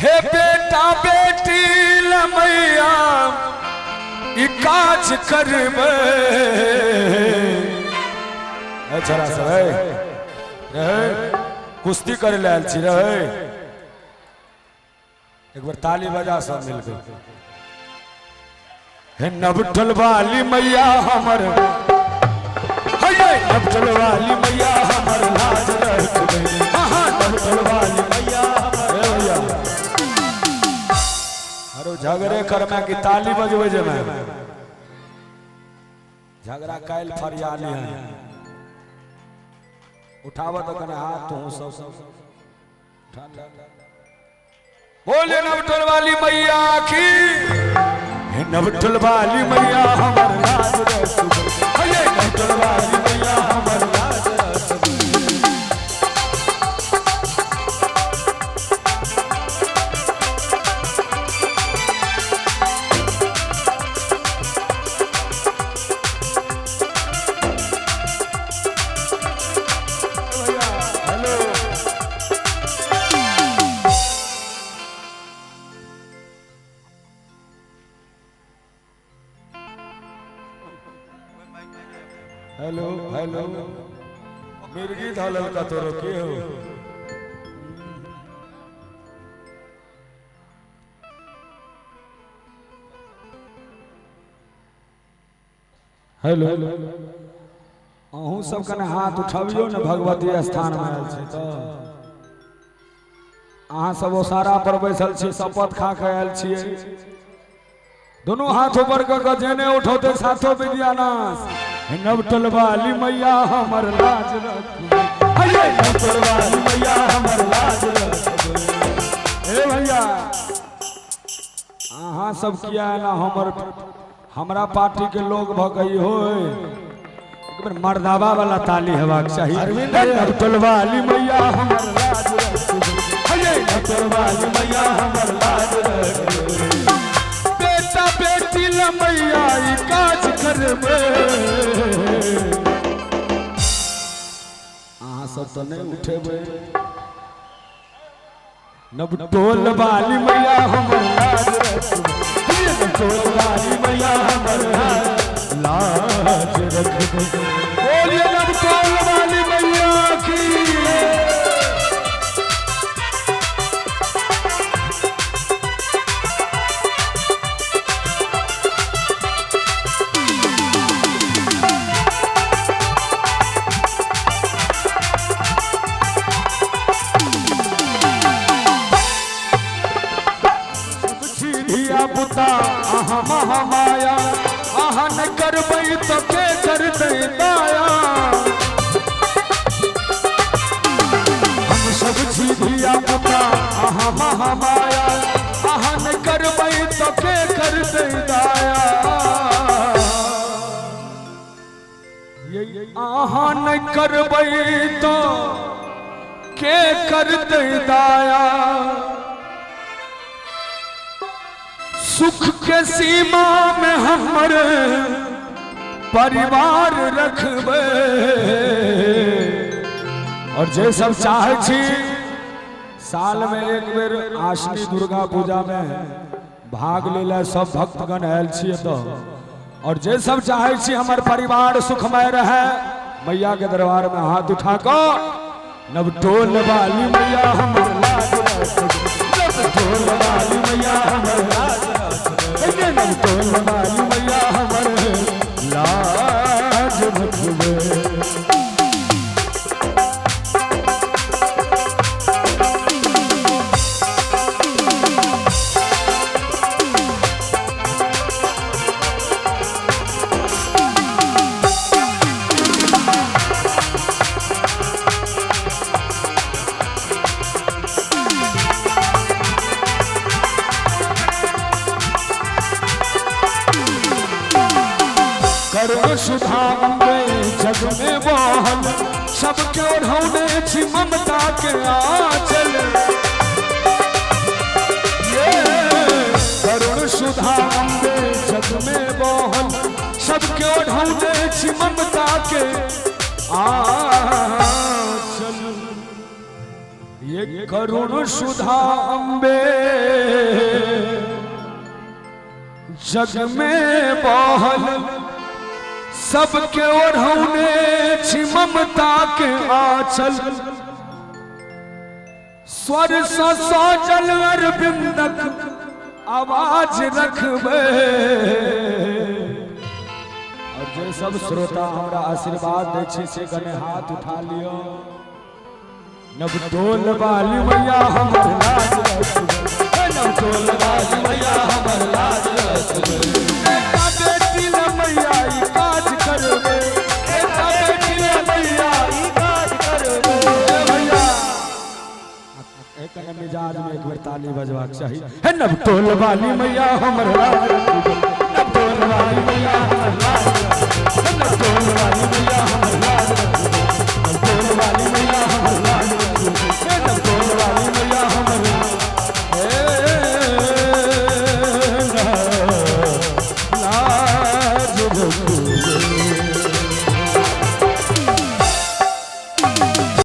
हे बेटा बेटी लमैया ई काज करबै। ए छोरा सब, ए रे, कुश्ती करे ले आयल छी रे। एक बार ताली बजा सब मिलके। हे नवटोल वाली मैया हमर, हे नवटोल वाली मैया हमर लाज रखबै। हाँ, नवटोल वाली मैया हमर। हे भैया, अरे झगड़े करमे कि ताली बजबै? जे मैं झगड़ा काल्हि फरियाली है। उठाब तो कने हाथ तू सब उठा। बोले नवटोल वाली मैया की। हे नवटोल वाली मैया हमर लाज रखबै। हे नवटोल वाली मैया हमर लाज रखबै। हेलो हेलो हेलो, मिर्गी धलल का तोरो के हो? हेलो, अहूँ सब कने हाथ उठबियौ ने। भगवती स्थान में आयल छी तऽ अहाँ सब ओसारा पर बैसल छी, शपथ खा के आयल छियै। दोनों हाथ ऊपर कऽ के जेने उठौते सातो विद्यानाश। नवटोल वाली मैया हमर लाज रखबै। हे नवटोल वाली मैया हमर लाज रखबै। हे भैया, अहाँ सब किया एना हमर हमरा पार्टी के लोग भऽ गई होय? एक बेर मर्दावा वाला ताली हेबाक चाही। अरविंद। नवटोल वाली मैया हमर लाज रखबै। हे नवटोल वाली मैया हमर लाज रखबै। बेटा बेटी लमैया ई काज करबै। अहाँ सब तऽ नहि उठेबै। नवटोल वाली मैया हमर लाज रखबै। नवटोल वाली मैया हमर लाज रखबै। बोलिए नवटोल वाली मैया की। धिया पुता अहाँ महामाया, अहाँ न करबै तऽ के करतै दाया? हम सब छी धिया पुता, अहाँ महामाया, अहाँ न करबै तऽ के करतै दाया? अहाँ न करबै तऽ के करतै दाया? सुख के सीमा में हमर परिवार रखबै। और जे सब चाहे छी साल में एक बेर आश्विनी दुर्गा पूजा में भाग ले, सब भक्तगण आयल छियै तऽ, और जे सब चाहे छी हमर परिवार सुखमय रहे, मैया के दरबार में हाथ उठा कऽ नवटोल वाली मैया हमर लाज रखबै। नवटोल वाली मैया हमर लाज रखबै। नवटोल वाली मैया हमर लाज रखबै। करुण सुधा अम्बे जग में बहल, सबके ओढ़ौने छी ममता के आंचल। ये करुण सुधा अम्बे जग में बहल, सबके ओढ़ौने छी ममता के आंचल। ये करुण सुधा अम्बे जग में बहल, सबके ओढ़ौने छी ममता के आंचल। स्वर सँ सजल अरविंदक आवाज रखबै। और जे सब श्रोता हमरा आशीर्वाद दै छी से कने हाथ उठा लियो। नवटोल वाली मैया हमर लाज रखबै, नवटोल वाली मैया हमर लाज रखबै। एकटा बेटी ले मैया ई काज करबै, एकटा बेटी ले मैया ई काज करबै। ए भैया, एक मिजाज में एक बेर ताली बजबाक चाही। हे नवटोल वाली मैया हमर लाज रखबै, नवटोल वाली मैया हमर लाज रखबै, नवटोल वाली मैया हमर लाज।